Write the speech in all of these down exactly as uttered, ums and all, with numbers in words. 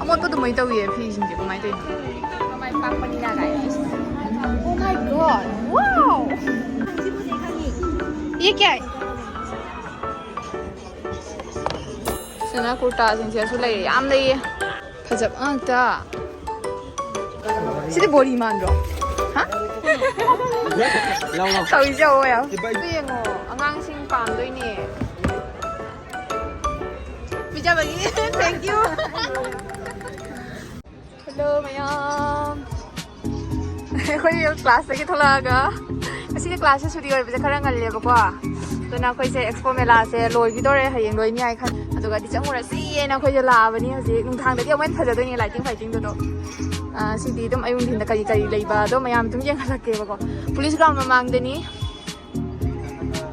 ꯃꯣꯠꯄ ꯑꯗꯨꯃꯥꯏꯅ ꯇꯧꯏꯌꯦ ꯐꯤꯁꯤꯡꯁꯦ, ꯀꯃꯥꯏꯅ ꯇꯧꯔꯤꯅꯣ? ꯃꯃꯥꯏ ꯄꯥꯛꯄꯅꯤꯅ ꯀꯥꯏꯅ꯫ Oh my God! Wow! ꯁꯤꯕꯨꯗꯤ ꯈꯪꯉꯤ꯫ ꯌꯦ ꯀꯌꯥ? ꯁꯤꯅ ꯀꯨꯔꯇꯥꯁꯤꯡꯁꯤꯁꯨ ꯂꯩꯔꯦ, ꯌꯥꯝ ꯂꯩꯌꯦ꯫ ꯐꯖꯕ ꯉꯥꯛꯇ꯫ ꯁꯤꯗꯤ ꯕꯣꯔꯤ ꯃꯥꯟꯗ꯭ꯔꯣ? ꯍꯥ? ꯂꯧ, ꯂꯧ꯫ ꯇꯧꯔꯤꯁꯦ ꯌꯦꯡꯉꯣ, ꯌꯦꯡꯉꯣ꯫ ꯑꯗꯨ ꯌꯦꯡꯉꯣ, ꯑꯉꯥꯡꯁꯤꯡ ꯄꯥꯝꯗꯣꯏꯅꯦ꯫ ꯄꯤꯖꯕꯒꯤ thank you꯫ Hello ꯃꯌꯥꯝ꯫ ꯑꯩꯈꯣꯏ ꯀ꯭ꯂꯥꯁꯇꯒꯤ ꯊꯣꯛꯂꯛꯑꯒ, ꯉꯁꯤꯗꯤ ꯀ꯭ꯂꯥꯁꯁꯦ ꯁꯨꯇꯤ ꯑꯣꯏꯕꯁꯦ ꯈꯔ ꯉꯜꯂꯦꯕꯀꯣ, ꯑꯗꯨꯅ ꯑꯩꯈꯣꯏꯁꯦ ꯑꯦꯛꯁꯄꯣ ꯃꯦꯂꯥꯁꯦ ꯂꯣꯏꯈꯤꯗꯣꯔꯦ, ꯍꯌꯦꯡ ꯂꯣꯏꯅꯤ ꯍꯥꯏ ꯈꯟ-, ꯑꯗꯨꯒꯗꯤ ꯆꯪꯉꯨꯔꯁꯤꯌꯦꯅ ꯑꯩꯈꯣꯏꯁꯦ ꯂꯥꯛꯑꯕꯅꯤ꯫ ꯍꯧꯖꯤꯛ ꯅꯨꯡꯗꯥꯡꯗꯗꯤ ꯑꯃꯨꯛ ꯍꯦꯟꯅ ꯐꯖꯗꯣꯏꯅꯦ, ꯂꯥꯏꯇꯤꯡ ꯐꯥꯏꯇꯤꯡꯗꯨꯗꯣ꯫ ꯑꯥ, ꯁꯤꯗꯤ ꯑꯗꯨꯝ ꯑꯌꯨꯛ ꯅꯨꯡꯊꯤꯟꯗ ꯀꯔꯤ ꯀꯔꯤ ꯂꯩꯕ ꯑꯗꯣ ꯃꯌꯥꯝ ꯑꯗꯨꯝ ꯌꯦꯡꯍꯜꯂꯛꯀꯦꯕꯀꯣ꯫ Police ground ꯃꯃꯥꯡꯗꯅꯤ꯫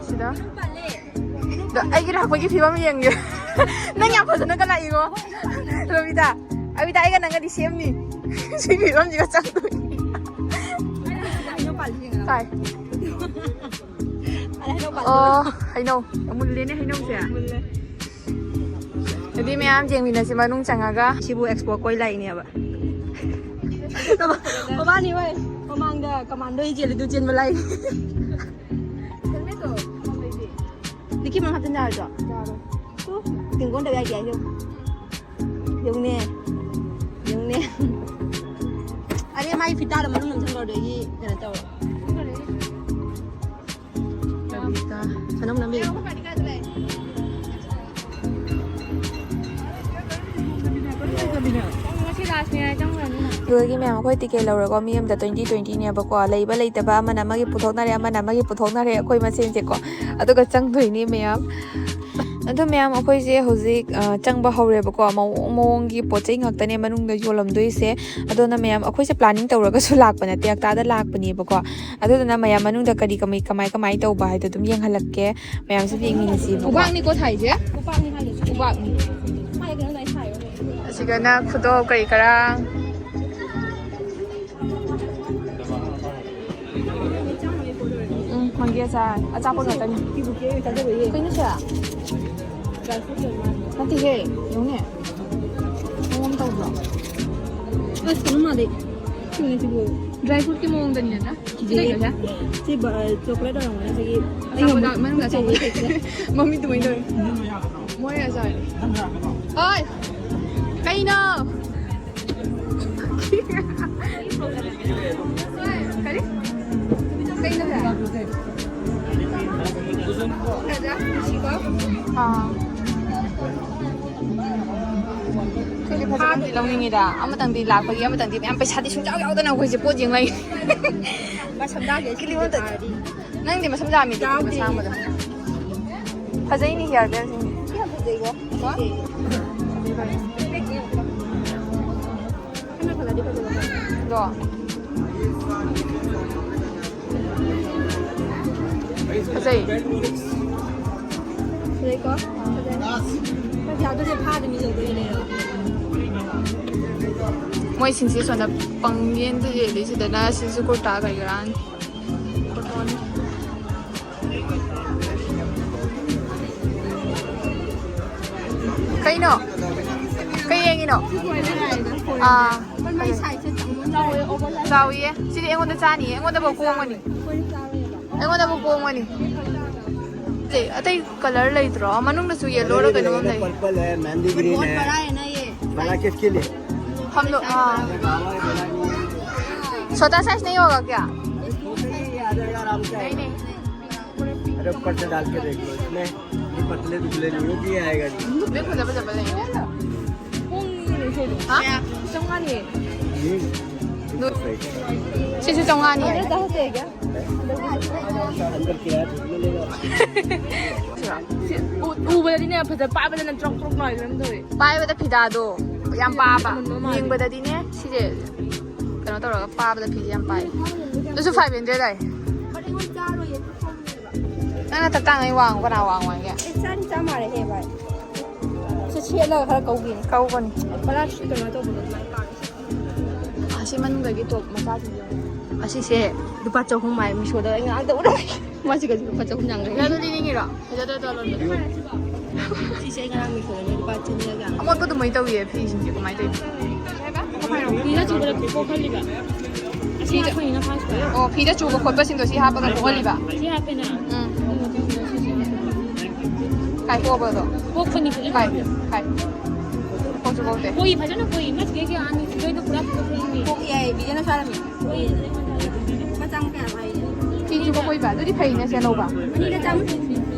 ꯁꯤꯗ꯫ ꯑꯗꯣ ꯑꯩꯒꯤ ꯂꯥꯛꯄꯒꯤ ꯐꯤꯕꯝ ꯌꯦꯡꯒꯦ꯫ ꯅꯪ ꯌꯥꯝ ꯐꯖꯅꯒ ꯂꯥꯛꯏꯀꯣ꯫ ꯔꯣꯃꯤꯇꯥ, ꯑꯕꯤꯇꯥ, ꯑꯩꯒ ꯅꯪꯒꯗꯤ ꯁꯦꯝꯅꯤ꯫ ꯁꯤ ꯐꯤꯕꯝꯁꯤꯒ ꯆꯪꯗꯣꯏꯅꯤ꯫ ꯇꯥꯏ꯫ ꯑꯣ, ꯍꯩꯅꯧ꯫ ꯃꯨꯜꯂꯦꯅꯦ ꯍꯩꯅꯧꯁꯦ꯫ ꯑꯗꯨꯗꯤ ꯃꯌꯥꯝ ꯌꯦꯡꯃꯤꯟꯅꯁꯤ ꯃꯅꯨꯡ ꯆꯪꯉꯒ꯫ ꯁꯤꯕꯨ ꯑꯦꯛꯁꯄꯣ ꯀꯣꯏ ꯂꯥꯛꯏꯅꯦꯕ꯫ ꯃꯕꯥꯅꯤ ꯍꯣꯏ ꯃꯃꯥꯡꯗ ꯀꯃꯥꯟꯗꯣ ꯆꯦꯜꯂꯤꯗꯨ ꯆꯦꯟꯕ ꯂꯥꯛꯏꯅꯦ꯫ ꯅꯤꯀꯤ ꯃꯅꯨꯡ ꯍꯥꯞꯆꯤꯟ ꯌꯥꯔꯣꯏꯗ꯭ꯔꯣ? ꯌꯥꯔꯣꯏ꯫ ꯇꯨ, ꯇꯤꯡꯒꯣꯟꯗ ꯌꯥꯏ ꯌꯥꯏ ꯌꯦꯡꯉꯨ꯫ ꯌꯦꯡꯉꯨꯅꯦ꯫ ꯌꯦꯡꯉꯨꯅꯦ꯫ ꯑꯔꯦ, ꯃꯥꯏ ꯐꯤꯇꯥꯗ ꯃꯅꯨꯡ ꯅꯝꯁꯤꯟꯈ꯭ꯔꯣ, ꯑꯗꯒꯤ ꯀꯩꯅꯣ ꯇꯧꯔꯣ꯫ ꯀꯕꯤꯇꯥ꯫ ꯁꯅꯝ ꯅꯝꯕꯤ꯫ ꯉꯁꯤ ꯂꯥꯁꯅꯦ ꯍꯥꯏ ꯆꯪꯉꯨꯔꯅꯤ ꯅꯪ꯫ ꯑꯗꯨꯗꯒꯤ ꯃꯌꯥꯝ ꯑꯩꯈꯣꯏ ꯇꯤꯀꯦꯠ ꯂꯧꯔꯒ ꯃꯤ ꯑꯃꯗ twenty twenty ꯅꯦꯕꯀꯣ꯫ ꯂꯩꯕ ꯂꯩꯇꯕ ꯑꯃꯅ ꯑꯃꯒꯤ ꯄꯨꯊꯣꯛꯅꯔꯦ, ꯑꯃꯅ ꯑꯃꯒꯤ ꯄꯨꯊꯣꯛꯅꯔꯦ ꯑꯩꯈꯣꯏ ꯃꯁꯦꯟꯁꯦꯀꯣ꯫ ꯑꯗꯨꯒ ꯆꯪꯗꯣꯏꯅꯤ ꯃꯌꯥꯝ꯫ ꯑꯗꯣ ꯃꯌꯥꯝ ꯑꯩꯈꯣꯏꯁꯦ ꯍꯧꯖꯤꯛ, ꯑ, ꯆꯪꯕ ꯍꯧꯔꯦꯕꯀꯣ꯫ ꯃꯑꯣꯡ ꯃꯑꯣꯡꯒꯤ ꯄꯣꯠ ꯆꯩ ꯉꯥꯛꯇꯅꯦ ꯃꯅꯨꯡꯗ ꯌꯣꯜꯂꯝꯗꯣꯏꯁꯦ꯫ ꯑꯗꯨꯅ ꯃꯌꯥꯝ ꯑꯩꯈꯣꯏꯁꯦ planning ꯇꯧꯔꯒꯁꯨ ꯂꯥꯛꯄ ꯅꯠꯇꯦ, ꯍꯞꯇꯥꯗ ꯂꯥꯛꯄꯅꯦꯕꯀꯣ꯫ ꯑꯗꯨꯗꯨꯅ ꯃꯌꯥꯝ ꯃꯅꯨꯡꯗ ꯀꯔꯤ ꯀꯃꯥꯏ, ꯀꯃꯥꯏ, ꯀꯃꯥꯏ ꯇꯧꯕ ꯍꯥꯏꯗꯣ ꯑꯗꯨꯝ ꯌꯦꯡꯍꯜꯂꯛꯀꯦ꯫ ꯃꯌꯥꯝꯁꯤꯗꯤ ꯌꯦꯡꯃꯤꯟꯅꯁꯤꯕꯀꯣ꯫ ꯎꯕꯥꯛꯅꯤꯀꯣ ꯊꯥꯏꯁꯦ? ꯎꯕꯥꯛꯅꯤ ꯍꯥꯏꯗꯣꯏꯁꯦ꯫ ꯎꯕꯥꯛꯅꯤ꯫ ꯃꯥꯏ ꯀꯩꯅꯣ ꯑꯗꯨꯃꯥꯏꯅ ꯁꯥꯏꯌꯣ꯫ ꯑꯁꯤꯒꯅ ꯈꯨꯗꯣꯞ ꯀꯔꯤ ꯀꯔꯥꯡ꯫ ꯎꯝ, ꯃꯪꯒꯦ ꯑꯆꯥꯔ꯫ ꯑꯆꯥꯄꯣꯠ ꯉꯥꯛꯇꯅꯤ꯫ ꯀꯩꯅꯣ ꯁꯦ? ꯅꯠꯇꯦꯍꯦ, ꯌꯦꯡꯉꯨꯅꯦ꯫ ꯃꯑꯣꯡ ꯑꯃ ꯇꯧꯗ꯭ꯔꯣ? ꯑꯁ, ꯀꯩꯅꯣ ꯃꯥꯜꯂꯦ꯫ ꯀꯩꯅꯣ ꯁꯤꯕꯨ? Dry fruit ꯀꯤ ꯃꯑꯣꯡꯗꯅꯤꯗꯅ? ꯁꯤ ꯀꯩꯅꯣꯁꯦ? ꯁꯤ ꯕ-, chocolate ꯑꯣꯏꯔꯝꯒꯅꯤ꯫ ꯁꯤꯒꯤ ꯑꯩ ꯑꯆꯥꯄꯣꯠ ꯑꯃꯨꯛ ꯃꯅꯨꯡꯗ ꯑꯆꯥꯄꯣꯠ ꯆꯩ ꯂꯩꯇ꯭ꯔꯦ꯫ ꯃꯃꯤꯠ ꯑꯗꯨꯃꯥꯏꯅ ꯇꯧꯋꯦ꯫ ꯃꯣꯏ ꯑꯆꯥꯔ꯫ ꯍꯣꯏ꯫ ꯀꯩꯅꯣ? ꯀꯔꯤ? ꯀꯩꯅꯣ ꯁꯦ? ꯈꯔ ꯅꯨꯡꯁꯤꯀꯣ? ꯑꯥ꯫ ꯁꯤꯗꯤ ꯐꯖꯅꯗꯤ ꯂꯧꯅꯤꯡꯉꯤꯗ꯫ ꯑꯃꯇꯪꯗꯤ ꯂꯥꯛꯄꯒꯤ, ꯑꯃꯇꯪꯗꯤ ꯃꯌꯥꯝ, ꯄꯩꯁꯥꯗꯤ ꯁꯨꯡꯌꯥꯎ ꯌꯥꯎꯗꯅ ꯑꯩꯈꯣꯏꯁꯦ ꯄꯣꯠ ꯌꯦꯡ ꯂꯩ꯫ ꯃꯁꯝ ꯇꯥꯒꯦ, ꯁꯤꯗꯤ ꯀꯤꯂꯤꯃꯣꯟꯇ ꯇꯥꯔꯗꯤ꯫ ꯅꯪꯗꯤ ꯃꯁꯝ ꯌꯥꯝꯃꯤꯗꯨꯗꯤ ꯌꯥꯎꯗꯦ꯫ ꯃꯁꯥꯡꯕꯗꯣ꯫ ꯐꯖꯩꯅꯦ hair style ꯁꯤꯡ꯫ ꯁꯤ ꯌꯥꯝ ꯐꯖꯩꯀꯣ? ꯍꯥ? ꯐꯖꯩ, ꯐꯖꯩ꯫ ꯈꯔ ꯈꯜꯂꯗꯤ ꯐꯖꯕ꯫ ꯑꯗꯣ꯫ ꯐꯖꯩ꯫ ꯐꯖꯩꯀꯣ? ꯐꯖꯩ꯫ ꯈꯔ ꯌꯥꯎꯗꯣꯏꯁꯦ ꯐꯥꯗ ꯃꯤ ꯂꯧꯗꯣꯏꯅꯦ꯫ ꯃꯣꯏꯁꯤꯡꯁꯦ ꯁꯣꯝꯗ ꯄꯪꯌꯦꯟꯗ ꯌꯦꯜꯂꯤ꯫ ꯁꯤꯗꯅ ꯁꯤꯁꯨ ꯀꯨꯔꯇꯥ ꯀꯩꯀꯔꯥꯅꯤ꯫ ꯀꯨꯔꯇꯥꯅꯤ꯫ ꯀꯩꯅꯣ? ꯀꯩ ꯌꯦꯡꯉꯤꯅꯣ? ꯑꯥ, ꯆꯥꯎꯏꯌꯦ꯫ ꯁꯤꯗꯤ ꯑꯩꯉꯣꯟꯗ ꯆꯥꯅꯤꯌꯦ꯫ ꯑꯩꯉꯣꯟꯗꯐꯥꯎ ꯀꯣꯡꯒꯅꯤ꯫ ꯑꯩꯉꯣꯟꯗꯐꯥꯎ ꯀꯣꯡꯒꯅꯤ꯫ ꯑꯇꯩ, ꯑꯇꯩ colour ꯂꯩꯇ꯭ꯔꯣ? ꯃꯅꯨꯡꯗꯁꯨ yellow ꯔ ꯀꯩꯅꯣꯝ ꯂꯩ꯫ Purple है, मेहंदी green है। भला किसके लिए? हम लोग, हाँ। छोटा size नहीं होगा क्या? नहीं, नहीं। अरे, ऊपर से डाल के देख लो इसमें। ये पतले दुबले नहीं हो, ये आएगा नहीं। देखो, जबरदस्त है। ꯄꯨꯡ ꯍꯥ? ꯆꯥꯝꯃꯉꯥꯅꯤ꯫ ꯁꯤꯁꯨ ꯆꯥꯝꯃꯉꯥꯅꯤ ꯍꯥꯏ꯫ ꯎꯕꯗꯗꯤꯅꯦ ꯐꯖ ꯄꯥꯏꯕꯗꯅ ꯆ꯭ꯔꯣꯛ ꯆ꯭ꯔꯣꯛ ꯂꯥꯎꯔꯤꯕ ꯑꯃ ꯇꯧꯋꯦ꯫ ꯄꯥꯏꯕꯗ ꯐꯤꯗꯥꯗꯣ ꯌꯥꯝ ꯄꯥꯕ꯫ ꯑꯃꯨꯟꯕ ꯃꯥꯜꯂꯦ꯫ ꯌꯦꯡꯕꯗꯗꯤꯅꯦ ꯁꯤꯁꯦ ꯀꯩꯅꯣ ꯇꯧꯔꯒ ꯄꯥꯕꯗ ꯐꯤꯁꯦ ꯌꯥꯝ ꯄꯥꯏ꯫ ꯑꯗꯨꯁꯨ five hundred ꯍꯥꯏ꯫ ꯅꯪꯅ ꯇꯞ ꯇꯥꯡꯉꯩ ꯋꯥꯡꯉꯨ ꯀꯅꯥ ꯋꯥꯡꯉꯨ ꯍꯥꯏꯒꯦ? ꯑꯦ, ꯆꯥꯅꯤ ꯆꯥ ꯃꯥꯜꯂꯦꯍꯦ ꯚꯥꯏ꯫ ꯁꯤ ꯁꯦꯠꯂꯒ ꯈꯔ ꯀꯧꯒꯦꯅꯦ꯫ ꯀꯧꯒꯅꯤ꯫ ꯄꯂꯥꯁ ꯀꯩꯅꯣ ꯇꯧꯕꯗꯣ ꯑꯗꯨꯃꯥꯏꯅ ꯄꯥꯝꯃꯦ꯫ ꯑꯁꯤ ꯃꯅꯨꯡꯗꯒꯤ top ꯃꯆꯥꯁꯤꯡꯁꯦ꯫ ꯑꯁꯤꯁꯦ ꯂꯨꯄꯥ ꯆꯍꯨꯝ ꯍꯥꯏ, ꯃꯤꯁꯣꯗ ꯑꯩ ꯉꯥꯏꯍꯥꯛꯇ ꯎꯔꯝꯃꯤ꯫ ꯃꯁꯤꯒꯁꯨ ꯂꯨꯄꯥ ꯆꯍꯨꯝ ꯌꯥꯡꯈꯩ꯫ ꯐꯖꯗꯣ ꯂꯤꯅꯤꯡꯉꯤꯔꯣ? ꯐꯖꯗꯣ ꯇꯧꯔꯣ꯫ ꯁꯤꯁꯦ ꯑꯩ ꯉꯔꯥꯡ ꯃꯤꯁꯣꯗꯅꯦ ꯂꯨꯄꯥ ꯆꯅꯤ ꯂꯧꯔꯒ꯫ ꯑꯃꯣꯠꯄ ꯑꯗꯨꯃꯥꯏꯅ ꯇꯧꯏꯌꯦ ꯐꯤꯁꯤꯡꯁꯦ ꯀꯃꯥꯏꯅ ꯇꯧꯔꯤꯅꯣ? ꯐꯤꯗ ꯆꯨꯕꯗ ꯄꯣꯛꯍꯜꯂꯤꯕ꯫ ꯑꯁꯤ ꯐꯤꯗ ꯍꯥꯞꯄꯅꯤꯅ ꯐꯥꯔꯁ ꯐꯥꯏ꯫ ꯑꯣ, ꯐꯤꯗ ꯆꯨꯕ ꯈꯣꯠꯄꯁꯤꯡꯗꯣ ꯁꯤ ꯍꯥꯞꯄꯒ ꯄꯣꯛꯍꯜꯂꯤꯕ꯫ ꯁꯤ ꯍꯥꯞꯄꯦꯅ꯫ ꯎꯝ꯫ ꯑꯗꯨ ꯃꯊꯪꯗ ꯁꯤꯁꯦ ꯍꯥꯞꯄꯦ꯫ ꯀꯥꯏ ꯄꯣꯛꯑꯕꯗꯣ? ꯄꯣꯛꯄꯅꯤ ꯐꯖꯅ꯫ ꯀꯥꯏ? ꯀꯥꯏ? ꯄꯣꯛꯁꯨ ꯄꯣꯛꯇꯦ꯫ ꯄꯣꯛꯏ ꯐꯖꯅ ꯄꯣꯛꯏ꯫ ꯃꯆꯤꯒꯦ ꯀꯌꯥ ꯑꯅꯤ ꯁꯤꯗꯩꯗ ꯄꯨꯔꯥ ꯄꯣꯛꯄꯅꯤ꯫ ꯄꯣꯛꯏ ꯍꯥꯏ, ꯕꯤꯖꯦꯅ ꯆꯥꯔꯝꯃꯤ꯫ ꯄꯣꯛꯏ꯫ ꯃꯆꯥ ꯀꯌꯥ ꯐꯥꯏ? ꯐꯤ ꯆꯨꯕ ꯄꯣꯛꯏꯕ? ꯑꯗꯨꯗꯤ ꯐꯩꯅꯦ ꯁꯦ ꯂꯧꯕ꯫ ꯑꯅꯤꯅ ꯆꯥꯝꯃ꯫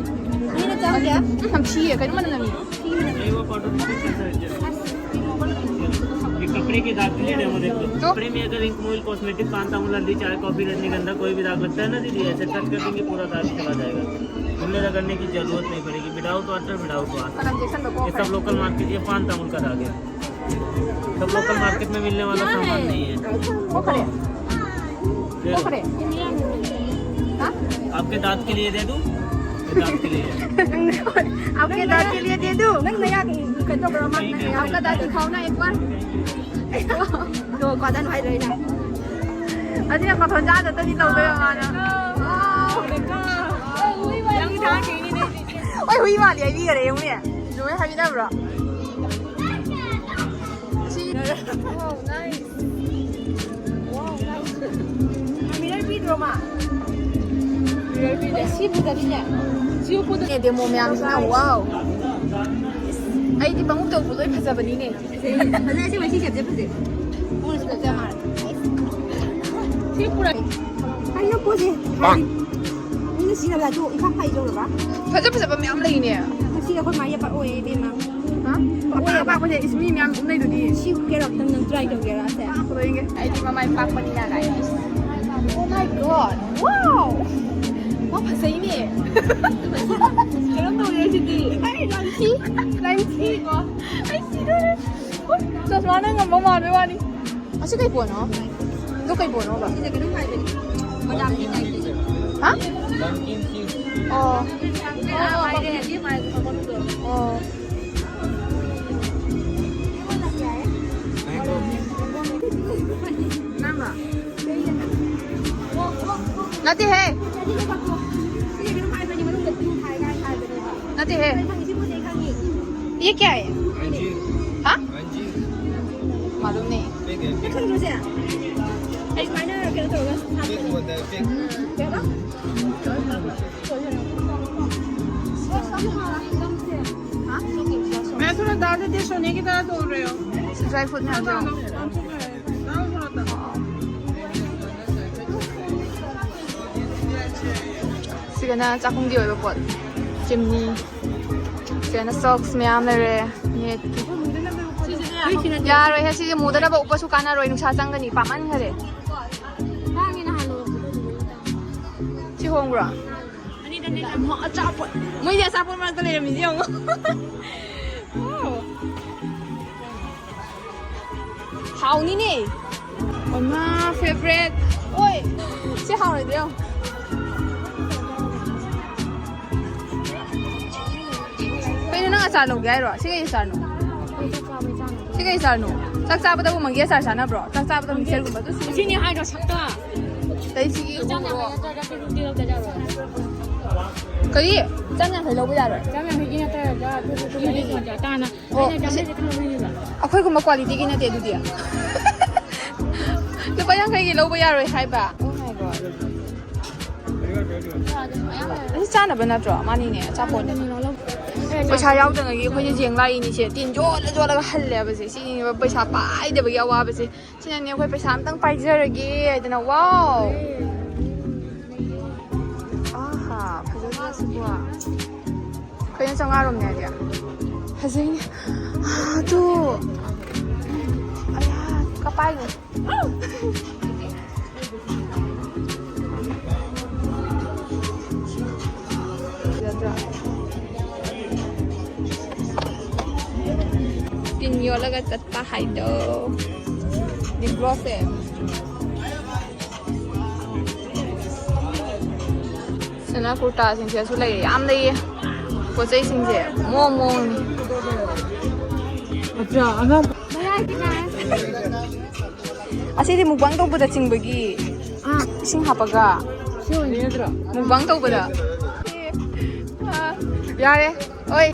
ꯑꯅꯤꯅ ꯆꯥꯝꯃ ꯀꯌꯥ? ꯎꯝ, ꯌꯥꯝ ꯊꯤꯌꯦ꯫ ꯀꯩꯅꯣ ꯃꯅꯝ ꯅꯝꯃꯤ꯫ ꯐꯤ ꯃꯅꯝ꯫ ये कपड़े के दाग के लिए डेमो देख लो। तो? कपड़े में अगर इंक मोइल कॉस्मेटिक, पान तामुल, हल्दी, चाय, कॉफी, रजनीगंधा, कोई भी दाग लगता है ना दीदी, ऐसे टच कर देंगे, पूरा दाग चला जाएगा। धुलने रगड़ने की जरूरत नहीं पड़ेगी। बिडाओ तो आता, बिडाओ तो आता। कलम जैसा लोगों ये का सब लोकल मार्केट, ये पान तामुल का दाग है। सब लोकल मार्केट में मिलने वाला सामान नहीं है। वो खड़े। ये लो। वो खड़े। हाँ? आपके दांत के लिए दे दूं? ये दांत के लिए है। आपके दांत के लिए दे दूं? नहीं, नहीं, आप कह दो, ब्रो, माफ नहीं, आपका दांत दिखाओ ना एक बार। ꯅꯣ ꯀ꯭ꯋꯥꯗꯟ ꯍꯥꯏꯔꯣꯏꯅ꯫ ꯑꯁꯤꯅ ꯃꯈꯣꯟ ꯇꯥꯗ ꯇꯗꯤ ꯇꯧꯗꯣꯏꯕ ꯃꯥꯅ꯫ ꯌꯥꯝ ꯊꯥꯡꯉꯤꯅꯦ꯫ ꯑꯣꯏ ꯍꯨꯏ ꯃꯥꯜꯂꯤ ꯍꯥꯏꯕꯤꯈꯔꯦ ꯌꯦꯡꯉꯨꯅꯦ꯫ ꯑꯗꯨꯃꯥꯏꯅ ꯍꯥꯏꯕꯤꯅꯕ꯭ꯔꯣ? ꯁꯤ꯫ Wow, nice. Wow, nice. Mirror ꯄꯤꯗ꯭ꯔꯣ ꯃꯥ? ꯃꯤꯔꯔ ꯄꯤꯗꯦ꯫ ꯁꯤ ꯐꯖꯕꯤꯅꯦ꯫ ꯁꯤ ꯎꯄꯨꯗ꯫ ꯑꯦ, ꯗꯦꯃꯣ ꯃꯌꯥꯝꯁꯤꯅ, wow꯫ ꯑꯩꯗꯤ ꯄꯪꯎꯞꯇ ꯎꯞꯄ ꯂꯣꯏ ꯐꯖꯕꯅꯤꯅꯦ꯫ ꯐꯖꯩ꯫ ꯐꯖꯩ, ꯑꯁꯦꯡꯕ ꯁꯤ ꯁꯦꯞꯁꯦ ꯐꯖꯩ꯫ ꯃꯣꯏꯅꯁꯨ ꯐꯖꯩ ꯃꯥꯜꯂꯦ꯫ ꯁꯤ ꯄꯨꯔꯛ- ꯀꯩꯅꯣ ꯄꯣꯠꯁꯦ? ꯄꯥꯡ꯫ ꯃꯤꯅ ꯁꯤꯖꯤꯟꯅꯕꯗ ꯑꯗꯨ ꯏꯐ ꯐꯩ ꯇꯧꯔꯕ? ꯐꯖ ꯐꯖꯕ ꯃꯌꯥꯝ ꯂꯩꯅꯦ꯫ ꯉꯁꯤ ꯑꯩꯈꯣꯏ ꯃꯥ ꯌꯦꯞꯄ ꯑꯣꯏꯌꯦ, ꯏꯕꯦꯝꯃ꯫ ꯍꯥ? ꯑꯣꯏꯌꯦꯕ꯫ ꯑꯄꯥꯛꯄꯁꯦ ꯏꯁ ꯃꯤ ꯃꯌꯥꯝ ꯎꯞꯅꯩꯗꯨꯗꯤ꯫ ꯁꯤ ꯀꯦꯔꯛꯇꯪ ꯅꯪ try ꯇꯧꯒꯦꯔꯥ ꯁꯦ? ꯄꯥꯛꯄꯗꯣ ꯌꯦꯡꯒꯦ꯫ ꯑꯩꯗꯤ ꯃꯃꯥꯏ ꯄꯥꯛꯄꯅꯤꯅ ꯀꯥꯏꯅ꯫ Oh my God! Wow! ꯃꯥ ꯐꯖꯩꯅꯦ꯫ ꯀꯩꯅꯣꯝ ꯇꯧꯔꯦ ꯁꯤꯗꯤ꯫ ꯑꯩ ꯂꯪꯊꯤ꯫ ꯂꯪꯊꯤꯀꯣ꯫ ꯑꯩ ꯁꯤꯗꯣꯔꯦ꯫ ꯆꯁꯃꯥꯅ ꯉꯝꯕ ꯃꯥꯟꯕꯩ ꯋꯥꯅꯤ꯫ ꯑꯁꯤ ꯀꯩ ꯄꯣꯠꯅꯣ? ꯑꯗꯨ ꯀꯩ ꯄꯣꯠꯅꯣꯕ? ꯁꯤꯁꯦ ꯀꯩꯅꯣꯝ ꯍꯥꯏꯕꯅꯤ꯫ ꯕꯗꯥꯝꯒꯤ type ꯇ꯫ ꯍꯥ? ꯑꯣ꯫ ꯑꯣ, ꯃꯥꯏꯔꯦꯟ꯫ ꯑꯣ꯫ ꯅꯪꯂꯣ? ꯅꯠꯇꯦꯍꯦ꯫ ꯅꯠꯇꯦꯍꯦ꯫ ये क्या है? हाँ? मालूम नहीं। ꯈꯪꯗ꯭ꯔꯣꯁꯦ? ꯑꯩ ꯁꯨꯃꯥꯏꯅ ꯀꯩꯅꯣ ꯇꯧꯔꯒ ꯍꯥꯞꯄꯅꯤ꯫ ꯀꯩ ꯍꯥꯏꯕ? मैं थोड़ा डाल देती हूँ, सोने की तरह तोड़ रहे हो। ड्राई फ्रूट में आ जाओ। ꯁꯤꯒꯅ ꯆꯥꯛꯈꯨꯝꯒꯤ ꯑꯣꯏꯕ ꯄꯣꯠ, ꯆꯤꯝꯅꯤ꯫ ꯁꯤꯗꯅ ꯁꯣꯛꯁ ꯃꯌꯥꯝ ꯂꯩꯔꯦ꯫ ꯅꯦꯠꯀꯤ꯫ ꯌꯥꯔꯣꯏꯍꯦ, ꯁꯤꯁꯦ ꯃꯨꯗꯅꯕ ꯎꯞꯄꯁꯨ ꯀꯥꯟꯅꯔꯣꯏ, ꯅꯨꯡꯁꯥ ꯆꯪꯒꯅꯤ, ꯄꯥꯝꯃꯟꯈꯔꯦ꯫ ꯁꯤ ꯍꯣꯡꯕ꯭ꯔꯣ? ꯑꯆꯥꯄꯣꯠ꯫ ꯃꯣꯏꯗꯤ ꯑꯆꯥꯄꯣꯠ ꯃꯔꯛꯇ ꯂꯩꯔꯝꯃꯤꯁꯦ ꯌꯦꯡꯉꯣ꯫ ꯍꯥꯎꯅꯤꯅꯦ꯫ ꯃꯃꯥ ꯐꯦꯚꯔꯦꯠ꯫ ꯑꯣꯏ꯫ ꯁꯤ ꯍꯥꯎꯔꯗꯤ ꯌꯦꯡꯉꯣ꯫ ꯀꯩꯅꯣ ꯅꯪ ꯑꯆꯥꯔ ꯂꯧꯒꯦ ꯍꯥꯏꯔꯣ? ꯁꯤ ꯀꯩ ꯑꯆꯥꯔꯅꯣ? ꯁꯤ ꯀꯩ ꯑꯆꯥꯔꯅꯣ? ꯆꯥꯛ ꯆꯥꯕꯗꯕꯨ ꯃꯪꯒꯦ ꯑꯆꯥꯔ ꯆꯥꯅꯕ꯭ꯔꯣ? ꯆꯥꯛ ꯆꯥꯕꯗ ꯃꯤꯛꯆꯔꯒꯨꯝꯕ ꯑꯗꯨ ꯁꯤ꯫ ꯁꯤꯅꯤ ꯍꯥꯏꯗ꯭ꯔꯣ ꯁꯛꯇꯣ? ꯑꯗꯩ ꯁꯤꯒꯤ ꯆꯥꯝ ꯌꯥꯡꯈꯩ ꯅꯠꯇ꯭ꯔꯒ ꯐꯤꯐꯇꯤ ꯂꯧꯗ ꯌꯥꯔꯣꯏ꯫ ꯀꯔꯤ? ꯆꯥꯝ ꯌꯥꯡꯈꯩ ꯂꯧꯕ ꯌꯥꯔꯣꯏ? ꯆꯥꯝ ꯌꯥꯡꯈꯩꯒꯤ ꯅꯠꯇ꯭ꯔꯒ ꯐꯤꯐꯇꯤ ꯂꯧꯗ ꯇꯥꯅ ꯑꯣ, ꯑꯩꯅ ꯆꯥꯝ ꯌꯥꯡꯈꯩ ꯂꯧꯕꯤꯅꯦꯕ꯫ ꯑꯩꯈꯣꯏꯒꯨꯝꯕ ꯀ꯭ꯋꯥꯂꯤꯇꯤꯒꯤ ꯅꯠꯇꯦ ꯑꯗꯨꯗꯤ꯫ ꯂꯨꯄꯥ ꯌꯥꯡꯈꯩꯒꯤ ꯂꯧꯕ ꯌꯥꯔꯣꯏ ꯍꯥꯏꯕ꯫ Oh my God. ꯑꯁꯤ ꯆꯥꯅꯕ ꯅꯠꯇ꯭ꯔꯣ? ꯃꯥꯅꯤꯅꯦ, ꯑꯆꯥꯄꯣꯠꯅꯦ꯫ ꯄꯩꯁꯥ ꯌꯥꯎꯗꯉꯩꯒꯤ ꯑꯩꯈꯣꯏꯅ ꯌꯦꯡ ꯂꯥꯛꯏꯅꯤꯁꯦ꯫ ꯇꯤꯟ ꯌꯣꯠꯂ ꯌꯣꯠꯂꯒ ꯍꯜꯂꯦꯕꯁꯦ꯫ ꯁꯤꯅꯦꯕ ꯄꯩꯁꯥ ꯄꯥꯏꯗꯕꯒꯤ ꯑꯋꯥꯕꯁꯦ꯫ ꯁꯤꯅꯅꯦ ꯑꯩꯈꯣꯏ ꯄꯩꯁꯥ ꯑꯝꯇꯪ ꯄꯥꯏꯖꯔꯒꯦ ꯍꯥꯏꯗꯅ꯫ ꯋꯥꯎ! ꯑꯍꯥ, ꯐꯖꯗ꯭ꯔꯥ ꯁꯤꯕꯣ? ꯀꯩꯅꯣ ꯆꯥꯝꯃꯉꯥꯔꯣꯝꯅꯦ ꯍꯥꯏꯗꯤ? ꯐꯖꯩꯅꯦ꯫ ꯑꯥ, ꯇꯨ꯫ ꯑꯌꯥ, ꯀꯄꯥꯏꯅꯦ꯫ ꯐꯖꯗ꯭ꯔꯥ? ꯇꯤꯟ ꯌꯣꯠꯂꯒ ꯆꯠꯄ ꯍꯥꯏꯗꯣ꯫ ꯂꯤꯞ ꯒ꯭ꯂꯣꯁꯁꯦ꯫ ꯁꯅꯥ ꯀꯨꯔꯇꯥꯁꯤꯡꯁꯤꯁꯨ ꯂꯩꯔꯦ, ꯌꯥꯝ ꯂꯩꯌꯦ꯫ ꯄꯣꯠ ꯆꯩꯁꯤꯡꯁꯦ ꯃꯑꯣꯡ ꯃꯑꯣꯡꯅꯤ꯫ ꯑꯆꯥ, ꯑꯉꯥꯡ꯫ ꯑꯁꯤꯗꯤ ꯃꯨꯛꯕꯥꯡ ꯇꯧꯕꯗ ꯆꯤꯡꯕꯒꯤ ꯑꯥ꯫ ꯏꯁꯤꯡ ꯍꯥꯞꯄꯒ꯫ ꯁꯤ ꯑꯣꯏꯅ ꯅꯠꯇ꯭ꯔꯣ? ꯃꯨꯛꯕꯥꯡ ꯇꯧꯕꯗ꯫ ꯑꯥ, ꯌꯥꯔꯦ꯫ ꯑꯣꯏ꯫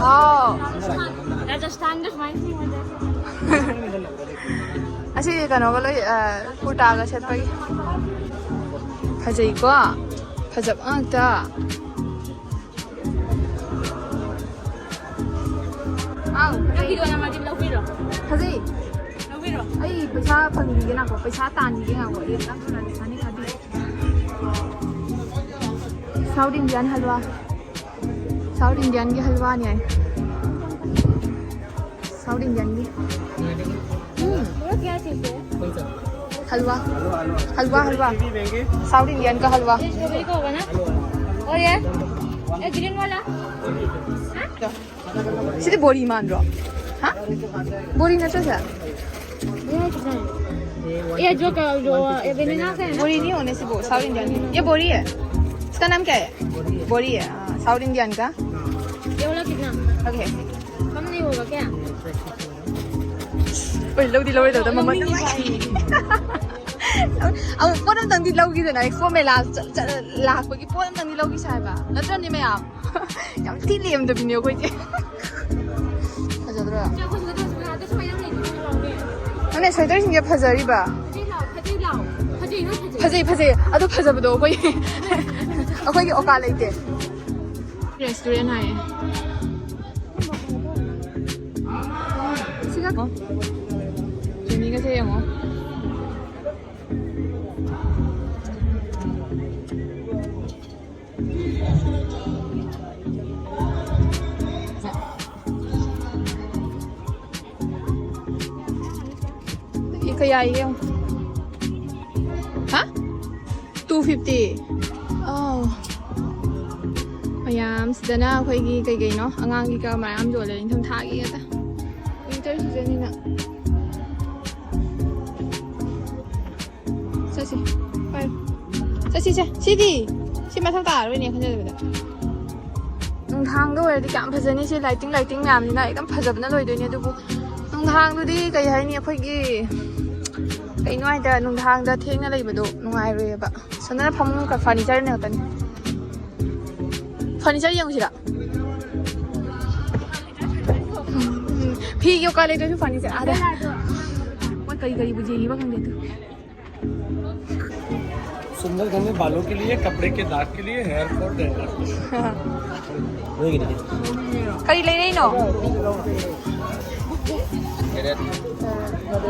ꯑꯥꯎ꯫ ꯔꯥꯖꯁꯊꯥꯟꯗ ꯁꯨꯃꯥꯏꯅ ꯆꯤꯡꯕꯁꯦ꯫ ꯑꯁꯤ ꯀꯩꯅꯣꯒ ꯂꯣꯏ, ꯑ, ꯀꯨꯔꯇꯥꯒ ꯁꯦꯠꯄꯒꯤ꯫ ꯐꯖꯩꯀꯣ? ꯐꯖꯕ ꯉꯥꯛꯇ꯫ ꯑꯥꯎ, ꯐꯖꯩ꯫ ꯅꯪꯒꯤꯗꯣ ꯌꯥꯝ ꯃꯥꯗꯤ ꯂꯧꯕꯤꯔꯣ? ꯐꯖꯩ꯫ ꯂꯧꯕꯤꯔꯣ? ꯑꯩ ꯄꯩꯁꯥ ꯐꯪꯈꯤꯒꯦ ꯉꯥꯏꯈꯣ, ꯄꯩꯁꯥ ꯇꯥꯟꯈꯤꯒꯦ ꯉꯥꯏꯈꯣ꯫ ꯑꯩ ꯑꯝꯇ ꯔꯥꯖꯁꯊꯥꯅꯤ ꯈꯥꯗꯤ꯫ South Indian ꯍꯜꯋꯥ꯫ South Indian ꯒꯤ ꯍꯜꯋꯥꯅꯤ ꯍꯥꯏ꯫ South Indian ꯒꯤ꯫ ꯎꯝ꯫ वो क्या चीज़ है? हलवा। हलवा, हलवा। South Indian का हलवा। ये स्ट्रॉबेरी का होगा ना? और ये? ये ग्रीन वाला? हाँ? ꯁꯤꯗꯤ ꯕꯣꯔꯤ ꯃꯥꯟꯗ꯭ꯔꯣ? ꯍꯥ? ꯕꯣꯔꯤ ꯅꯠꯇ꯭ꯔꯣ ꯁꯦ? ये कितना है? ये जो का, जो, ये बनाना का है ना? बोरी नहीं होने से वो South Indian है। ये बोरी है। इसका नाम क्या है? बोरी है। हाँ, South Indian का। ये वाला कितना? OK। कम नहीं होगा क्या? ꯍꯣꯏ, ꯂꯧꯗꯤ ꯂꯧꯔꯣꯏꯗꯕꯗ ꯃꯃꯜ ꯂꯧꯅꯤꯡꯉꯤ ꯅꯨꯡꯉꯥꯏ꯫ ꯍꯥꯏ꯫ ꯑꯃꯨꯛ ꯄꯣꯠ ꯑꯝꯇꯪꯗꯤ ꯂꯧꯈꯤꯗꯅ, ꯑꯦꯛꯁꯄꯣ ꯃꯦꯂꯥ ꯆ-, ꯆ-, ꯂꯥꯛꯄꯒꯤ ꯄꯣꯠ ꯑꯝꯇꯪꯗꯤ ꯂꯧꯈꯤꯁꯦ ꯍꯥꯏꯕ ꯅꯠꯇ꯭ꯔꯅꯦ ꯃꯌꯥꯝ? ꯌꯥꯝ ꯊꯤ ꯂꯦꯝꯗꯕꯤꯅꯦ ꯑꯩꯈꯣꯏꯁꯦ꯫ ꯐꯖꯗ꯭ꯔꯣ? ꯅꯪꯅꯦ ꯁ꯭ꯋꯦꯇꯔꯁꯤꯡꯁꯦ ꯐꯖꯔꯤꯕ? ꯐꯖꯩ, ꯐꯖꯩ꯫ ꯑꯗꯨ ꯐꯖꯕꯗꯣ ꯑꯩꯈꯣꯏ, ꯑꯩꯈꯣꯏꯒꯤ ꯑꯣꯀꯥ ꯂꯩꯇꯦ꯫ ꯔꯦꯁꯇꯨꯔꯦꯟ ꯍꯥꯏꯌꯦ꯫ ꯁꯤꯒ ꯖꯦꯅꯤꯒꯁꯦ ꯌꯦꯡꯉꯣ꯫ ꯀꯌꯥ ꯌꯦꯡꯉꯣ꯫ ꯍꯥ? Two fifty꯫ ꯑꯧ꯫ ꯃꯌꯥꯝ ꯁꯤꯗꯅ ꯑꯩꯈꯣꯏꯒꯤ ꯀꯩ ꯀꯩꯅꯣ ꯑꯉꯥꯡꯒꯤꯒ ꯃꯌꯥꯝ ꯌꯣꯜꯂꯦ, ꯅꯤꯡꯊꯝ ꯊꯥꯒꯤ ꯉꯥꯛꯇ꯫ Winter season ꯅꯤꯅ꯫ ꯆꯠꯁꯤ꯫ ꯄꯥꯏꯌꯨ꯫ ꯆꯠꯁꯤ, ꯆꯦ꯫ ꯁꯤꯗꯤ꯫ ꯁꯤ ꯃꯊꯧ ꯇꯥꯔꯔꯣꯏꯅꯦ ꯈꯟꯖꯕꯗ꯫ ꯅꯨꯡꯗꯥꯡꯗ ꯑꯣꯏꯔꯗꯤ ꯀꯌꯥꯝ ꯐꯖꯅꯤ ꯁꯤ lighting, lighting ꯃꯌꯥꯝꯁꯤꯅ ꯑꯦꯛꯗꯝ ꯐꯖꯕꯅ ꯂꯣꯏꯗꯣꯏꯅꯦ꯫ ꯑꯗꯨꯕꯨ ꯅꯨꯡꯗꯥꯡꯗꯨꯗꯤ ꯀꯩ ꯍꯥꯏꯅꯤ, ꯑꯩꯈꯣꯏꯒꯤ ꯀꯩꯅꯣ ꯍꯥꯏꯇꯥꯔꯦ, ꯅꯨꯡꯗꯥꯡꯗ ꯊꯦꯡꯅ ꯂꯩꯕꯗꯣ ꯅꯨꯡꯉꯥꯏꯔꯣꯏꯕ꯫ ꯁꯣꯝꯗꯅ ꯐꯃꯨꯡ ꯀ-, furniture ꯉꯥꯛꯇꯅꯤ꯫ Furniture ꯌꯦꯡꯉꯨꯁꯤꯔꯥ? ꯎꯝ, ꯐꯤꯒꯤ ꯀꯥ ꯂꯩꯇ꯭ꯔꯁꯨ ꯐꯅꯤꯁꯦ ꯑꯥꯗ꯫ ꯃꯣꯏ ꯀꯔꯤ ꯀꯔꯤꯕꯨ ꯌꯦꯡꯉꯤꯕ ꯈꯪꯗꯦ ꯑꯗꯨ꯫ सुंदर घने बालों के लिए, कपड़े के दाग के लिए, हेयर फॉल डैंड्रफ। ꯅꯣꯏꯒꯤꯗꯤ? ꯀꯔꯤ ꯂꯩꯔꯛꯏꯅꯣ?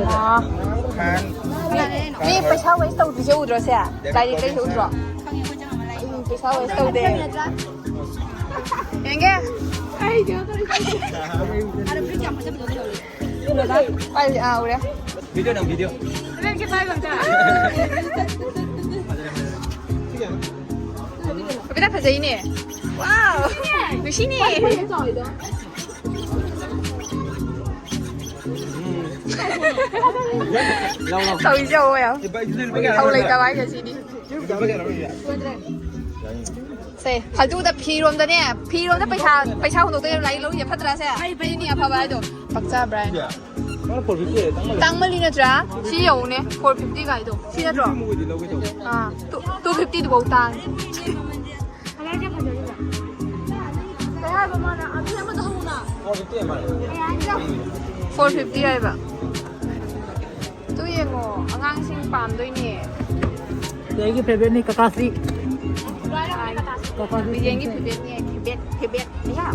ꯃꯥ꯫ ꯃꯤ ꯄꯩꯁꯥ ꯋꯦꯁ ꯇꯧꯗ꯭ꯔꯤꯁꯦ ꯎꯗ꯭ꯔꯣ ꯁꯦ? ꯂꯥꯏꯔꯤꯛ ꯂꯩꯁꯦ ꯎꯗ꯭ꯔꯣ? ꯎꯝ, ꯄꯩꯁꯥ ꯋꯦꯁ ꯇꯧꯗꯦ꯫ ꯌꯦꯡꯒꯦ꯫ ꯄꯥꯏ-, ꯑꯥ, ꯎꯔꯦ꯫ ꯚꯤꯗꯤꯑꯣ ꯅꯝ, ꯚꯤꯗꯤꯑꯣ꯫ ꯅꯪ ꯁꯤ ꯄꯥꯏꯕ ꯑꯝꯇ꯫ ꯕꯕꯤꯇꯥ ꯐꯖꯩꯅꯦ꯫ ꯋꯥꯎ꯫ ꯅꯨꯡꯁꯤꯅꯦ꯫ ꯂꯧ, ꯂꯧ꯫ ꯇꯧꯔꯤꯁꯦ ꯌꯦꯡꯉꯣ ꯌꯥꯝ꯫ ꯊꯧ ꯂꯩꯇꯕ ꯍꯥꯏꯁꯦ ꯁꯤꯅꯤ꯫ ꯁꯦ, ꯐꯥꯜꯇꯨꯗ ꯐꯤꯔꯣꯝꯗꯅꯦ, ꯐꯤꯔꯣꯝꯗ ꯄꯩꯁꯥ, ꯄꯩꯁꯥ ꯍꯨꯟꯗꯣꯛꯇꯣꯏꯅꯦ ꯂꯥꯏꯔꯤꯛ ꯂꯧꯔꯤꯁꯦ ꯐꯠꯇ꯭ꯔꯥ ꯁꯦ? ꯐꯩ, ꯐꯩ꯫ ꯃꯤꯅꯤ ꯑꯐꯕ ꯍꯥꯏꯗꯣ꯫ ꯄꯛꯆꯕ꯭ꯔꯥ ꯍꯥꯏꯅ꯫ ꯃꯥꯅ ꯐꯣꯔ ꯐꯤꯐꯇꯤ ꯍꯥꯏ, ꯇꯥꯡꯃꯜꯂꯦ꯫ ꯇꯥꯡꯃꯜꯂꯤ ꯅꯠꯇ꯭ꯔꯥ? ꯁꯤ ꯌꯧꯅꯦ, ꯐꯣꯔ ꯐꯤꯐꯇꯤ ꯀꯥꯏꯗꯣ꯫ ꯁꯤ ꯅꯠꯇ꯭ꯔꯣ? ꯐꯤꯐꯇꯤ ꯃꯨꯛ ꯑꯣꯏꯗꯤ ꯂꯧꯒꯦ ꯇꯧꯕ꯫ ꯑꯥ, ꯇꯨ, ꯇꯨ ꯐꯤꯐꯇꯤꯗꯨꯐꯥꯎ ꯇꯥꯡꯉꯦ꯫ ꯀꯩ ꯍꯥꯏꯕ ꯃꯥꯅ? ꯑꯗꯨꯗꯤ ꯑꯃꯗꯣ ꯍꯪꯉꯨꯅ꯫ ꯐꯣꯔ ꯐꯤꯐꯇꯤ ꯍꯥꯏ ꯃꯥꯅ꯫ ꯐꯣꯔ ꯐꯤꯐꯇꯤ ꯍꯥꯏꯕ꯫ ꯇꯨ ꯌꯦꯡꯉꯣ, ꯑꯉꯥꯡꯁꯤꯡ ꯄꯥꯝꯗꯣꯏꯅꯦ꯫ ꯑꯩꯒꯤ ꯐꯦꯚꯔꯦꯠꯅꯤ ꯀꯀꯥꯁꯤ꯫ ꯀꯀꯥꯁꯤ ꯕꯤꯖꯦꯟꯒꯤ ꯐꯦꯚꯔꯦꯠꯅꯦ, ꯐꯦꯚꯔꯦꯠ, ꯐꯦꯚꯔꯦꯠ꯫ ꯑꯌꯥ꯫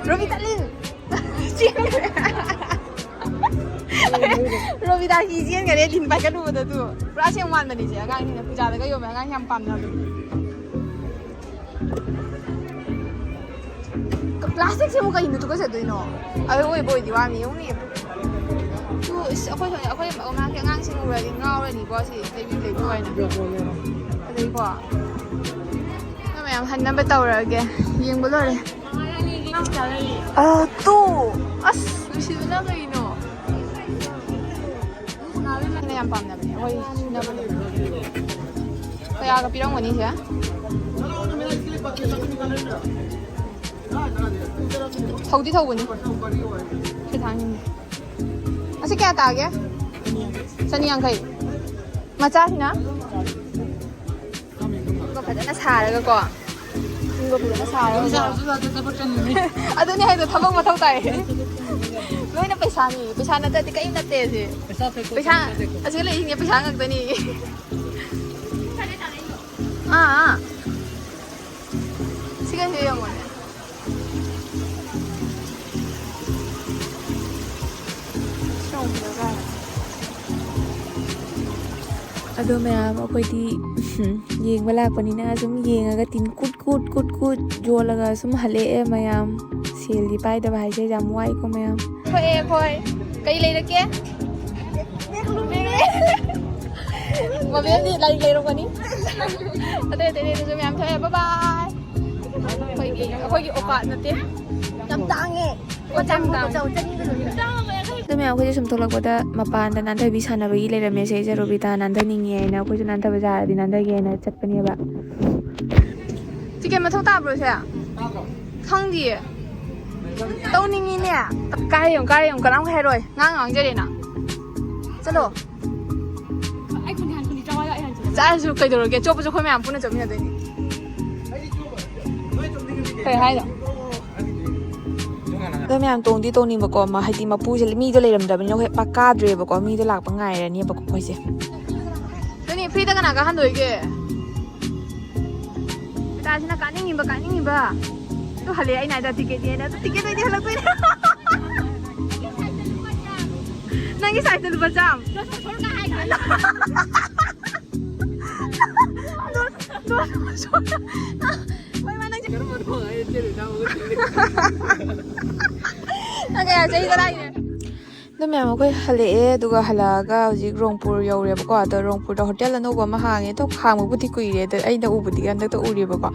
ꯔꯣꯕꯤꯇꯥ ꯂꯤꯟ꯫ ꯔꯣꯕꯤꯇꯥ ꯍꯤ ꯆꯦꯟꯈꯔꯦ, ꯂꯤꯟ ꯄꯥꯏꯈꯠꯂꯨꯕꯗ ꯇꯨ꯫ ꯄꯨꯔꯥ ꯑꯁꯦꯡ ꯃꯥꯟꯕꯅꯤꯁꯦ, ꯑꯉꯥꯡꯁꯤꯡꯅ ꯄꯨꯖꯥꯗꯒ ꯌꯣꯝꯃꯦ, ꯑꯉꯥꯡꯁꯤꯡ ꯌꯥꯝ ꯄꯥꯝꯅꯕꯅꯤ꯫ ꯄ꯭ꯂꯥꯁꯇꯤꯛꯁꯤꯕꯨ ꯀꯩꯅꯣ ꯇꯨꯀꯠꯆꯗꯣꯏꯅꯣ? ꯑꯗꯨ ꯑꯣꯏꯕ ꯑꯣꯏꯗꯤ ꯋꯥꯅꯤ, ꯌꯦꯡꯉꯨꯅꯦ꯫ ꯇꯨ, ꯏꯁ, ꯑꯩꯈꯣꯏ ꯁꯣꯝꯗ, ꯑꯩꯈꯣꯏ ꯑꯉꯥꯡ-, ꯑꯉꯥꯡꯁꯤꯡ ꯎꯔꯗꯤ ꯉꯥꯎꯔꯅꯤꯀꯣ, ꯁꯤ ꯂꯩꯕꯤꯌꯨ, ꯂꯩꯕꯤꯌꯨ ꯍꯥꯏꯅ꯫ ꯐꯖꯩꯀꯣ? ꯅꯣꯏ ꯃꯌꯥꯝ ꯍꯟꯅꯕ ꯇꯧꯔꯛꯑꯒꯦ꯫ ꯌꯦꯡꯕ ꯂꯣꯏꯔꯦ꯫ ꯑ, ꯇꯨ! ꯑꯁ, ꯅꯨꯡꯁꯤꯕꯅ ꯀꯩꯅꯣ? ꯑꯩꯅ ꯌꯥꯝ ꯄꯥꯝꯅꯕꯅꯦ, ꯑꯩꯈꯣꯏ ꯁꯤꯖꯤꯟꯅꯕꯗꯣ꯫ ꯀꯌꯥꯒ ꯄꯤꯔꯝꯒꯅꯤ ꯁꯦ? ꯊꯧꯗꯤ ꯊꯧꯕꯅꯤ꯫ ꯁꯤ ꯊꯥꯡꯁꯤꯅꯦ꯫ ꯑꯁꯤ ꯀꯌꯥ ꯇꯥꯒꯦ? ꯆꯅꯤ ꯌꯥꯡꯈꯩ꯫ ꯃꯆꯥꯁꯤꯅ? ꯑꯗꯨꯒ ꯐꯖꯅ ꯁꯥꯔꯒꯀꯣ꯫ ꯐꯖꯅ ꯁꯥꯔꯒ꯫ ꯑꯗꯨꯝ ꯁꯥꯔꯁꯨ ꯌꯥꯗꯦ, ꯊꯕꯛ ꯀꯟꯕꯅꯦ꯫ ꯑꯗꯨꯅꯦ ꯍꯥꯏꯗꯣ, ꯊꯕꯛ ꯃꯊꯧ ꯇꯥꯏ꯫ ꯂꯣꯏꯅ ꯄꯩꯁꯥꯅꯤ, ꯄꯩꯁꯥ ꯅꯠꯇ꯭ꯔꯗꯤ ꯀꯔꯤꯝ ꯅꯠꯇꯦ ꯑꯁꯤ꯫ ꯄꯩꯁꯥ ꯊꯣꯛꯄ ꯄꯩꯁꯥ, ꯅꯠꯇꯦꯀꯣ꯫ ꯑꯁꯤꯗ ꯂꯩꯔꯤꯁꯤꯡꯁꯦ ꯄꯩꯁꯥ ꯉꯥꯛꯇꯅꯤ꯫ ꯑꯥ, ꯑꯥ꯫ ꯁꯤꯒꯩꯁꯦ ꯌꯦꯡꯉꯣꯅꯦ꯫ ꯁꯤ ꯌꯦꯡꯉꯣ, ꯐꯖꯗ꯭ꯔꯥ? ꯑꯗꯣ ꯃꯌꯥꯝ ꯑꯩꯈꯣꯏꯗꯤ ꯌꯦꯡꯕ ꯂꯥꯛꯄꯅꯤꯅ ꯁꯨꯝ ꯌꯦꯡꯉꯒ ꯇꯤꯟ ꯀꯨꯠ ꯀꯨꯠ ꯀꯨꯠ ꯀꯨꯠ ꯌꯣꯜꯂꯒ ꯁꯨꯝ ꯍꯜꯂꯛꯑꯦ ꯃꯌꯥꯝ꯫ ꯁꯦꯜꯗꯤ ꯄꯥꯏꯗꯕ ꯍꯥꯏꯁꯦ ꯌꯥꯝ ꯋꯥꯏꯀꯣ ꯃꯌꯥꯝ꯫ ꯊꯣꯛꯑꯦ ꯑꯩꯈꯣꯏ꯫ ꯀꯩ ꯂꯩꯔꯛꯀꯦ? ꯃꯕꯦꯝꯗꯤ ꯂꯥꯏꯔꯤꯛ ꯂꯩꯔꯝꯒꯅꯤ꯫ ꯑꯇꯩ ꯑꯇꯩ ꯂꯩꯔꯁꯨ ꯃꯌꯥꯝ ꯊꯣꯛꯑꯦ꯫ ꯕꯥꯏ ꯕꯥꯏ꯫ ꯑꯩꯈꯣꯏꯒꯤ, ꯑꯩꯈꯣꯏꯒꯤ ꯑꯣꯀꯥꯠ ꯅꯠꯇꯦ꯫ ꯌꯥꯝ ꯇꯥꯡꯉꯦ꯫ ꯄꯣꯠ ꯌꯥꯝ ꯇꯥꯡꯉꯦ꯫ ꯑꯗꯣ ꯃꯌꯥꯝ ꯑꯩꯈꯣꯏꯁꯦ ꯁꯨꯝ ꯊꯣꯛꯂꯛꯄꯗ ꯃꯄꯥꯟꯗ ꯅꯥꯟꯊꯕꯤ ꯁꯥꯟꯅꯕꯒꯤ ꯂꯩꯔꯝꯃꯦ꯫ ꯁꯤꯁꯦ ꯔꯣꯕꯤꯇꯥ ꯅꯥꯟꯊꯅꯤꯡꯉꯦ ꯍꯥꯏꯅ ꯑꯩꯈꯣꯏꯁꯨ ꯅꯥꯟꯊꯕ ꯌꯥꯔꯗꯤ ꯅꯥꯟꯊꯒꯦ ꯍꯥꯏꯅ ꯆꯠꯄꯅꯦꯕ꯫ ꯇꯤꯀꯦꯠ ꯃꯊꯧ ꯇꯥꯕ꯭ꯔꯣ ꯁꯦ? ꯈꯪꯗꯤꯌꯦ꯫ ꯇꯧꯅꯤꯡꯉꯤꯅꯦ꯫ ꯀꯥꯏ ꯌꯦꯡꯉꯨ, ꯀꯥꯏ ꯌꯦꯡꯉꯨ, ꯀꯅꯥꯝ ꯍꯥꯏꯔꯣꯏ꯫ ꯉꯥꯡ ꯉꯥꯡꯖꯔꯦꯅ꯫ ꯆꯠꯂꯣ꯫ ꯆꯥꯔꯁꯨ ꯀꯩꯗꯧꯔꯒꯦ? ꯆꯣꯞꯄꯁꯨ ꯑꯩꯈꯣꯏ ꯃꯌꯥꯝ ꯄꯨꯟꯅ ꯆꯣꯞꯃꯤꯟꯅꯗꯣꯏꯅꯤ꯫ ꯀꯩ ꯍꯥꯏꯅꯣ? ꯑꯗꯣ ꯃꯌꯥꯝ ꯇꯣꯡꯗꯤ ꯇꯣꯡꯅꯤꯡꯕꯀꯣ, ꯃ-, ꯍꯥꯏꯗꯤ ꯃꯄꯨꯁꯦ ꯃꯤꯗꯣ ꯂꯩꯔꯝꯗ꯭ꯔꯕꯅꯤꯅ ꯑꯩꯈꯣꯏ ꯄꯥꯛ ꯀꯥꯗ꯭ꯔꯦꯕꯀꯣ, ꯃꯤꯗꯣ ꯂꯥꯛꯄ ꯉꯥꯏꯔꯅꯦꯕꯀꯣ ꯑꯩꯈꯣꯏꯁꯦ꯫ ꯑꯗꯨꯅꯤ, ꯐ꯭ꯔꯤꯗ ꯀꯅꯥ ꯀꯥꯍꯟꯗꯣꯏꯒꯦ? ꯕꯤꯇꯥꯁꯤꯅ ꯀꯥꯅꯤꯡꯉꯤꯕ, ꯀꯥꯅꯤꯡꯉꯤꯕ꯫ ꯑꯗꯨ ꯍꯜꯂꯛꯑꯦ, ꯑꯩꯅ ꯍꯥꯏꯗ꯭ꯔꯥ ꯇꯤꯀꯦꯠꯅꯦꯅ꯫ ꯑꯗꯨ ꯇꯤꯀꯦꯠ ꯑꯣꯏꯗꯤ ꯍꯜꯂꯛꯇꯣꯏꯅꯦ꯫ ꯅꯪꯒꯤ ꯁꯥꯏꯖꯇ ꯂꯨꯄꯥ ꯆꯥꯝꯃ꯫ ꯅꯣ, ꯅꯣ, ꯅꯣ, ꯁꯣꯔꯤ꯫ ꯍꯣꯏ, ꯃꯥ ꯅꯪꯁꯦ ꯀꯔꯝꯕ ꯊꯣꯡ ꯍꯥꯏꯔ ꯆꯦꯜꯂꯤꯅꯣ? ꯅꯪ ꯀꯌꯥ ꯆꯍꯤ ꯇꯔꯥꯒꯤꯅꯦ? ꯑꯗꯣ ꯃꯌꯥꯝ ꯑꯩꯈꯣꯏ ꯍꯜꯂꯛꯑꯦ, ꯑꯗꯨꯒ ꯍꯜꯂꯛꯑꯒ ꯍꯧꯖꯤꯛ ꯔꯣꯡꯄꯨꯔ ꯌꯧꯔꯦꯕꯀꯣ꯫ ꯑꯗꯣ ꯔꯣꯡꯄꯨꯔꯗ ꯍꯣꯇꯦꯜ ꯑꯅꯧꯕ ꯑꯃ ꯍꯥꯡꯉꯦ, ꯑꯗꯣ ꯍꯥꯡꯕꯕꯨꯗꯤ ꯀꯨꯏꯔꯦ, ꯑꯗꯣ ꯑꯩꯅ ꯎꯕꯗꯤ ꯍꯟꯗꯛꯇ ꯎꯔꯦꯕꯀꯣ꯫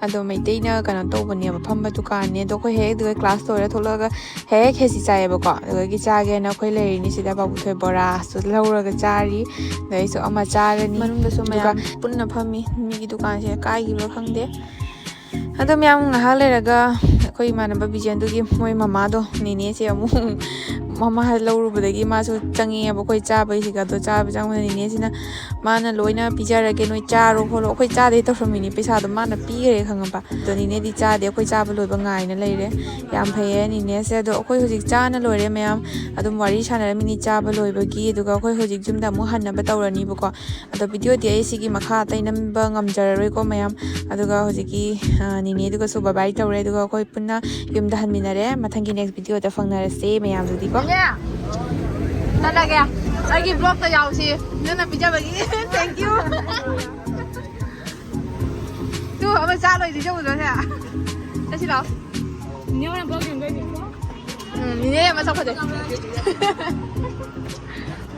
ꯑꯗꯣ ꯃꯩꯇꯩꯅ ꯀꯩꯅꯣ ꯇꯧꯕꯅꯦꯕ, ꯐꯝꯕ ꯗꯨꯀꯥꯟꯅꯦ꯫ ꯑꯗꯣ ꯑꯩꯈꯣꯏ ꯍꯦꯛ ꯑꯗꯨꯒ ꯀ꯭ꯂꯥꯁ ꯂꯣꯏꯔ ꯊꯣꯛꯂꯛꯑꯒ ꯍꯦꯛ ꯈꯦꯆꯤ ꯆꯥꯏꯌꯦꯕꯀꯣ꯫ ꯑꯗꯨꯗꯒꯤ ꯆꯥꯒꯦꯅ ꯑꯩꯈꯣꯏ ꯂꯩꯔꯤꯅꯤ ꯁꯤꯗ꯫ ꯕꯥꯕꯨꯊꯣꯏ ꯕꯣꯔꯥꯁꯨ ꯂꯧꯔꯒ ꯆꯥꯔꯤ, ꯑꯗ ꯑꯩꯁꯨ ꯑꯃ ꯆꯥꯔꯅꯤ꯫ ꯃꯅꯨꯡꯗꯁꯨ ꯃꯌꯥꯝ ꯄꯨꯟꯅ ꯐꯝꯃꯤ꯫ ꯃꯤꯒꯤ ꯗꯨꯀꯥꯟꯁꯦ ꯀꯥꯏꯈꯤꯕ꯭ꯔꯥ ꯈꯪꯗꯦ꯫ ꯑꯗꯣ ꯃꯌꯥꯝ ꯉꯥꯏꯍꯥꯛ ꯂꯩꯔꯒ ꯑꯩꯈꯣꯏ ꯏꯃꯥꯟꯅꯕ ꯕꯤꯖꯦꯟꯗꯨꯒꯤ ꯃꯣꯏ ꯃꯃꯥꯗꯣ, ꯅꯦꯅꯦꯁꯦ ꯑꯃꯨꯛ ꯃꯃꯥ ꯂꯧꯔꯨꯕꯗꯒꯤ ꯃꯥꯁꯨ ꯆꯪꯉꯛꯑꯦꯕ ꯑꯩꯈꯣꯏ ꯆꯥꯕꯩꯁꯤꯒ꯫ ꯑꯗꯣ ꯆꯥꯕ ꯆꯪꯕꯗ ꯅꯤꯅꯦꯁꯤꯅ ꯃꯥꯅ ꯂꯣꯏꯅ ꯄꯤꯖꯔꯒꯦ, ꯅꯣꯏ ꯆꯥꯔꯣ ꯈꯣꯠꯂꯣ, ꯑꯩꯈꯣꯏ ꯆꯥꯗꯦ ꯇꯧꯔꯝꯃꯤꯅꯦ, ꯄꯩꯁꯥꯗꯣ ꯃꯥꯅ ꯄꯤꯈ꯭ꯔꯦ ꯈꯪꯉꯕ꯫ ꯑꯗꯣ ꯅꯤꯅꯦꯗꯤ ꯆꯥꯗꯦ, ꯑꯩꯈꯣꯏ ꯆꯥꯕ ꯂꯣꯏꯕ ꯉꯥꯏꯅ ꯂꯩꯔꯦ꯫ ꯌꯥꯝ ꯐꯩꯌꯦ ꯅꯤꯅꯦꯁꯦ꯫ ꯑꯗꯣ ꯑꯩꯈꯣꯏ ꯍꯧꯖꯤꯛ ꯆꯥꯅ ꯂꯣꯏꯔꯦ ꯃꯌꯥꯝ, ꯑꯗꯨꯝ ꯋꯥꯔꯤ ꯁꯥꯟꯅꯔꯝꯃꯤꯅꯤ ꯆꯥꯕ ꯂꯣꯏꯕꯒꯤ꯫ ꯑꯗꯨꯒ ꯑꯩꯈꯣꯏ ꯍꯧꯖꯤꯛ ꯌꯨꯝꯗ ꯑꯃꯨꯛ ꯍꯟꯅꯕ ꯇꯧꯔꯅꯤꯕꯀꯣ꯫ ꯑꯗꯣ ꯚꯤꯗꯤꯑꯣꯗꯤ ꯑꯩ ꯁꯤꯒꯤ ꯃꯈꯥ ꯑꯇꯩ ꯅꯝꯕ ꯉꯝꯖꯔꯔꯣꯏꯀꯣ ꯃꯌꯥꯝ꯫ ꯑꯗꯨꯒ ꯍꯧꯖꯤꯛꯀꯤ, ꯑ, ꯅꯤꯅꯦꯗꯨꯒꯁꯨ ꯕꯥꯏ ꯕꯥꯏ ꯇꯧꯔꯦ꯫ ꯑꯗꯨꯒ ꯑꯩꯈꯣꯏ ꯄꯨꯟꯅ ꯌꯨꯝꯗ ꯍꯟꯃꯤꯟꯅꯔꯦ꯫ ꯃꯊꯪꯒꯤ ꯅꯦꯛꯁ ꯚꯤꯗꯤꯑꯣꯗ ꯐꯪꯅꯔꯁꯦ ꯃꯌꯥꯝꯗꯨꯗꯤꯀꯣ꯫ ꯏꯅꯦ, ꯆꯠꯂꯒꯦ꯫ ꯑꯩꯒꯤ ꯕ꯭ꯂꯣꯛꯇ ꯌꯥꯎꯁꯤ꯫ ꯅꯪꯅ ꯄꯤꯖꯕꯒꯤ꯫ Thank you꯫ ꯇꯨ ꯑꯃ ꯆꯥ ꯂꯣꯏꯗ꯭ꯔꯤ ꯆꯧꯗꯣꯁꯦ꯫ ꯆꯠꯁꯤ ꯂꯥꯛꯑꯣ꯫ ꯅꯤꯅꯦ ꯍꯣꯏꯅ ꯕ꯭ꯂꯣꯛ ꯌꯦꯡꯗꯣꯏꯅꯤ꯫ ꯎꯝ, ꯅꯤꯅꯦ ꯑꯃ ꯆꯠꯈ꯭ꯔꯗꯣꯏ꯫